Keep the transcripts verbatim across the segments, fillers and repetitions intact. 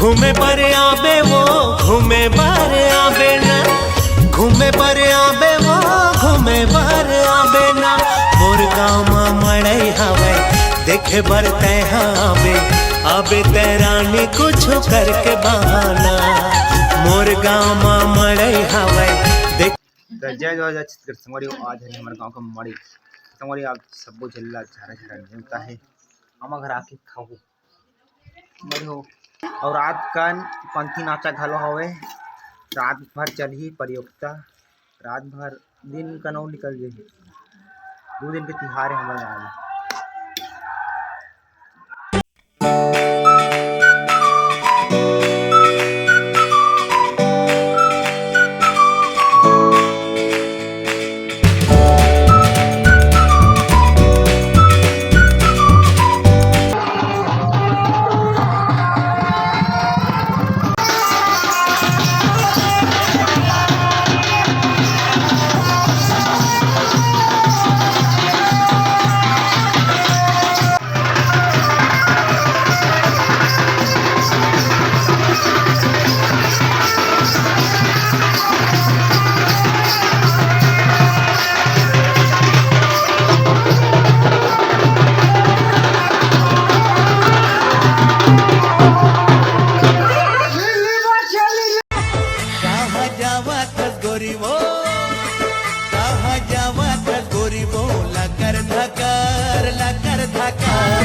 घूमे बर आबे वो, घूमे बर आबे ना, घूमे बर आबे वो, घूमे बर आबे ना। मोर गाँव म मड़ई हवय, देखे बर तैं ह आबे, आबे तैं रानी कुछ करके बहाना। मोर गाँव म मड़ई हवय, देख। त जय जोहार, जय छत्तीसगढ़ संगवारी हो, आज हरे हमर गाँव का मड़ई। संगवारी, आप सबो झन ला झरा झरा नेवता हे, हमर घर आके खाहू। बढ़िया हो। अउ रात कन पंथी नाचा घलो हवे, रात भर चलही प्रतियोगिता, रात भर दिन कनो निकल जही, दू दिन के तिहार हे हमर गाँव में। कहाँ जावत हस गोरी वो, कहाँ जावत हस गोरी वो, लकर धकर, लकर धकर।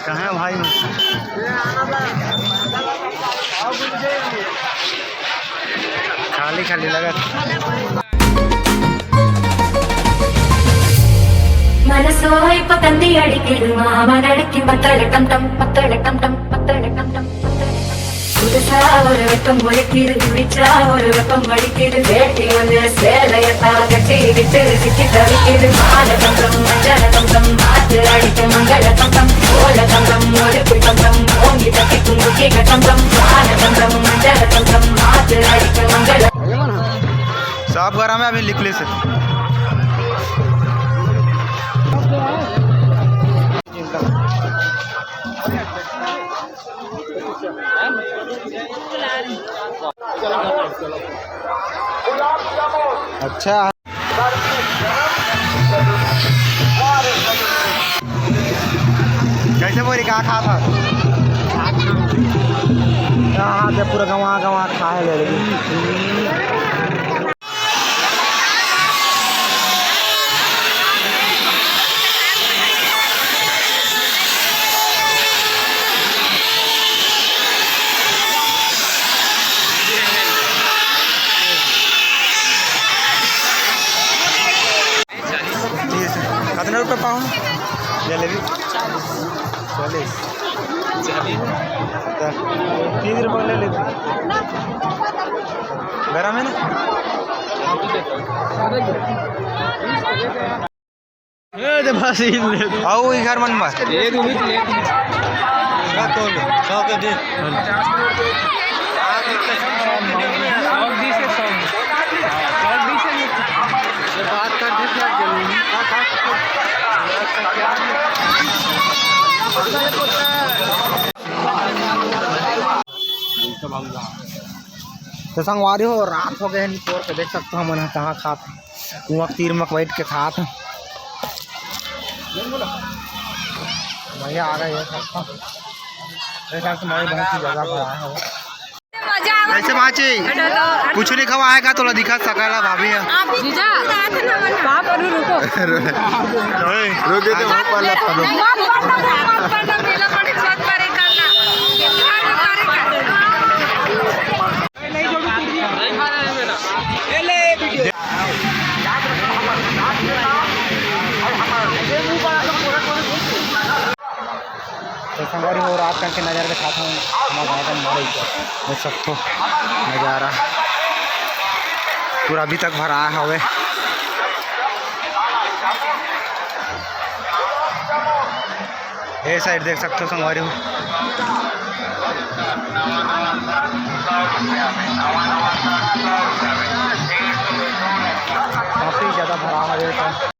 कहाँ भाई? खाली खाली लगत। ಮನಸೋಯ್ ಪತಂದಿ ಅಡಿಕಿಡು ಮಾಮ ನಡಕಿ ಪತ್ತಳ ಟಂ ಟಂ, ಪತ್ತಳ ಟಂ ಟಂ, ಪತ್ತಳ ಟಂ ಟಂ, ಪತ್ತಳ ಟಂ ಟಂ. புதுசா ஒரு வெப்பம் ஒலிக்குது, குடிச்சா ஒரு வெப்பம் அடிக்குது. வேட்டி ஒண்ணு சேலையத்தான் கட்டிக்கிட்டு சிக்கி தவிக்குது. மாலை தங்கம், மஞ்சள தங்கம், காத்து அடிக்கும் மங்கள தங்கம், ஓல தங்கம், ஒடுக்கு தங்கம், ஓங்கி தட்டி கும்புக்கி கட்டங்கம். மாலை தங்கம், மஞ்சள தங்கம், காத்து அடிக்கும் மங்கள. सब घर में अभी लिख ले से। अच्छा। कैसे बोरी का खा था? हाँ, जब पूरा गंवा गंवा खा है ले लेकिन। तीस। कितना रुपये पाव है जलेबी? चालीस। त तीस रुपये ले लेते। गरम है ना? ए, दे बस ही ले। आओ, ई घर मन बर। ये दो भी ले। सौ तो ले, सौ के दे। सौ बीस है, सौ। सौ बीस है। ये बात कर दे क्या जरूरी? तो संगवारी हो, रात हो गए हैं, निपोर के देख सकते हो, हमन ह कहाँ खात, कुआं के तीर में बैठ के खात। भैया आ गए हैं, देख सकते हो, हमारी बहुत ही जगह पर आए हैं। कैसे बाची? कुछ नहीं खवाएगा, तोला दिखा सकला भाभी है। जीजा, का करू, रुको। रुके तो मत पड़ना था। तो संगवारी हो, रात कन के नजारा दिखात हूँ, हमारे गाँव का मड़ई देख सकथो नजारा पूरा अभी तक भरा हवे। ए साइड देख सकथो संगवारी हो। काफी ज्यादा भराव हे।